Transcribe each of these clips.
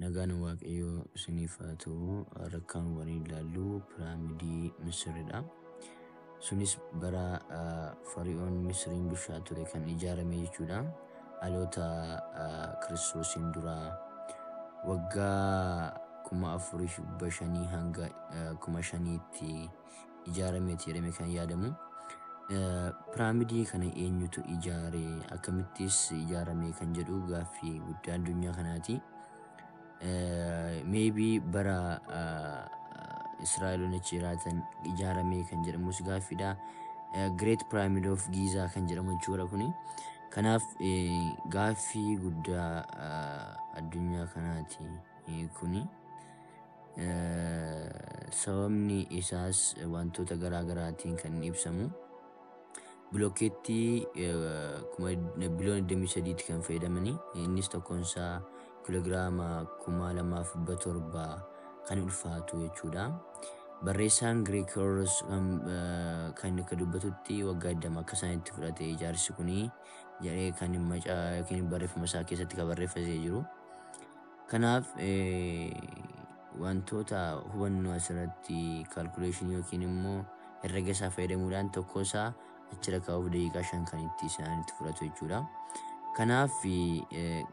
Nagaan Waaqayyoo isiniif haa ta'u. Har'a kan waliin ilaallu piraamidii Misiridha. Sunis bara Fari'oon Misiriin bulchaa ture kan ijaarame jechuudha. Dhaloota Kiristoosiin dura waggaa 4500 hanga 5000tti ijaarameeti jedhamee kan yaadamu. Piraamidii kana eenyutu ijaare, akkamittis ijaarame kan jedhu gaaffii guddaa addunyaa kanaati. Maybe bara Israa'eloonni achi jiraatan ijaarame kan jedhamus gaaffiidha. Great Pyramid of Giza kan jedhamu jechuudha kuni. Kanaaf gaaffii guddaa addunyaa kanaati kuni. Sababni isaas wantoota garaa garaatiin kan ibsamu. Bilookeettii biliyoona 23tti kan fayyadamani. Innis tokkoon isaa kiloogiraama 2700 kan ulfaatu jechuudha. Barreessaan Giriik kan akka dubbatutti waggaa 20 akka isaanitti fudhate ijaarsi kuni jedhee kan macaa yookiin barreeffama isaa keessatti kan barreeffatee jiru. Kanaaf wantoota hubannoo asirratti calculation yookiin immoo herrega isaa fayyadamuudhaan tokko isaa achirra kaa'uuf daqiiqaa 5 kan itti isaanitti fudhatu jechuudha. Kanaaf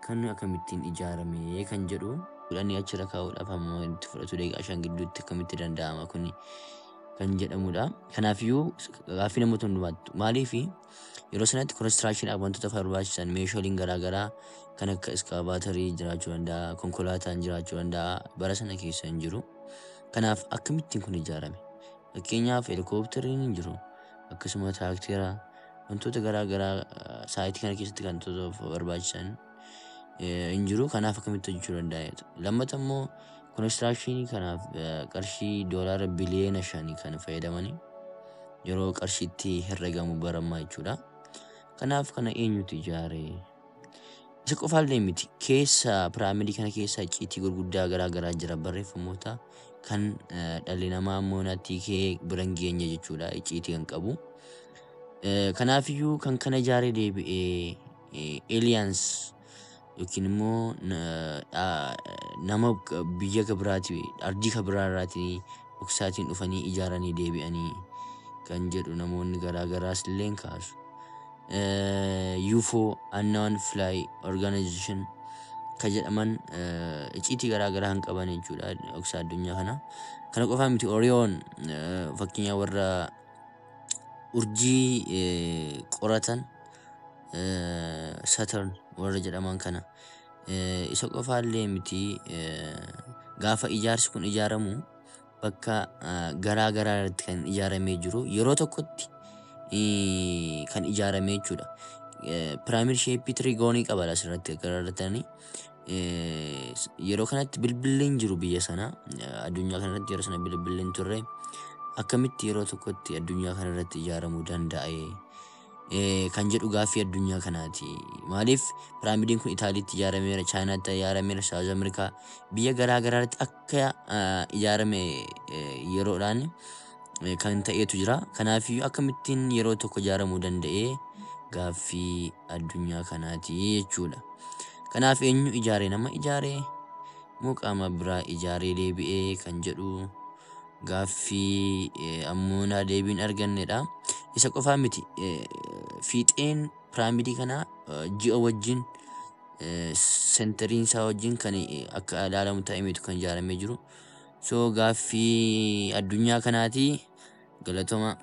kan akkamittiin ijaarame kan jedhu fudhanii achirra kaa'uudhaaf hamma itti fudhatu daqiiqaa 5 gidduutti akkamitti danda'ama kuni kan jedhamudha. Kanaafiyyuu gaaffii namoota hundumaatti, maaliif yeroo sanatti constructionaaf wantoota barbaachisan meeshaaliin garaagaraa kan akka iskaavaatarii jiraachuu danda'a, konkolaataan jiraachuu danda'a, bara sana keessa hin jiru. Kanaaf akkamittiin kun ijaarame? Fakkeenyaaf heelikooptariin hin jiru, akkasuma tiraakteera, wantoota garaagaraa saayitii kana keessatti kan barbaachisan hin jiru. Kanaaf akkamitti hojjechuu danda'a? Lammata immoo constructionii kanaaf qarshii doolaara biliyoona 5 kan fayyadamanii yeroo qarshiitti herregamu baramaa jechuudha. Kanaaf kana eenyutu ijaare? Isa qofaallee miti. Keessa piraamidii kana keessa icciitii gurguddaa garaa garaa jira, barreeffamoota kan dhalli namaa immoo natti kee bira hin geenye jechuudha, icciitii kan qabu. Kanaafiyyuu kan kana ijaaree deebi'ee aliens yookiin immoo nama biyya kabiraati, ardii kabiraa irraatii dhoksaatiin dhufanii ijaaranii deebi'anii kan jedhu namoonni garaa garaas illee kaasu. UFO, Unknown Fly Organization kan jedhaman icciitii garaa garaa kan qaban jechuudha dhoksaa addunyaa kana. Kana qofaa miti, Orion fakkeenya warra urjii qoratan, Saturn warra jedhaman kana. Isa qofaallee miti, gaafa ijaarsi kun ijaaramu bakka garaa garaa irratti kan ijaaramee jiru, yeroo tokkotti kan ijaarame jechuudha. Pyramid shape trigonii qaba asirratti agartanii. Yeroo kanatti bilbilli hin jiru biyya sana, addunyaa kanarratti yeroo sana bilbilli hin turre, akkamitti yeroo tokkotti addunyaa kanarratti ijaaramuu danda'e kan jedhu gaaffii addunyaa kanaati. Maaliif piraamidiin kun Itaaliitti ijaarameera, Chaayinaatti ijaarameera, South America, biyya garaa garaatti akka ijaarame yeroodhaan kan ta'etu jira. Kanaafiyyuu akkamittiin yeroo tokko ijaaramuu danda'e gaaffii addunyaa kanaati jechuudha. Kanaaf eenyu ijaare? Nama ijaare moo qaama biraa ijaaree deebi'ee kan jedhu gaaffii ammoo naa deebiin argannedha. Isa qofaa miti, fiixeen piraamidii kanaa ji'a wajjin, centeriin isaa wajjin kan akka ilaalamu ta'eetu kan ijaaramee jiru. So gaaffii addunyaa kanaati. Galatoma.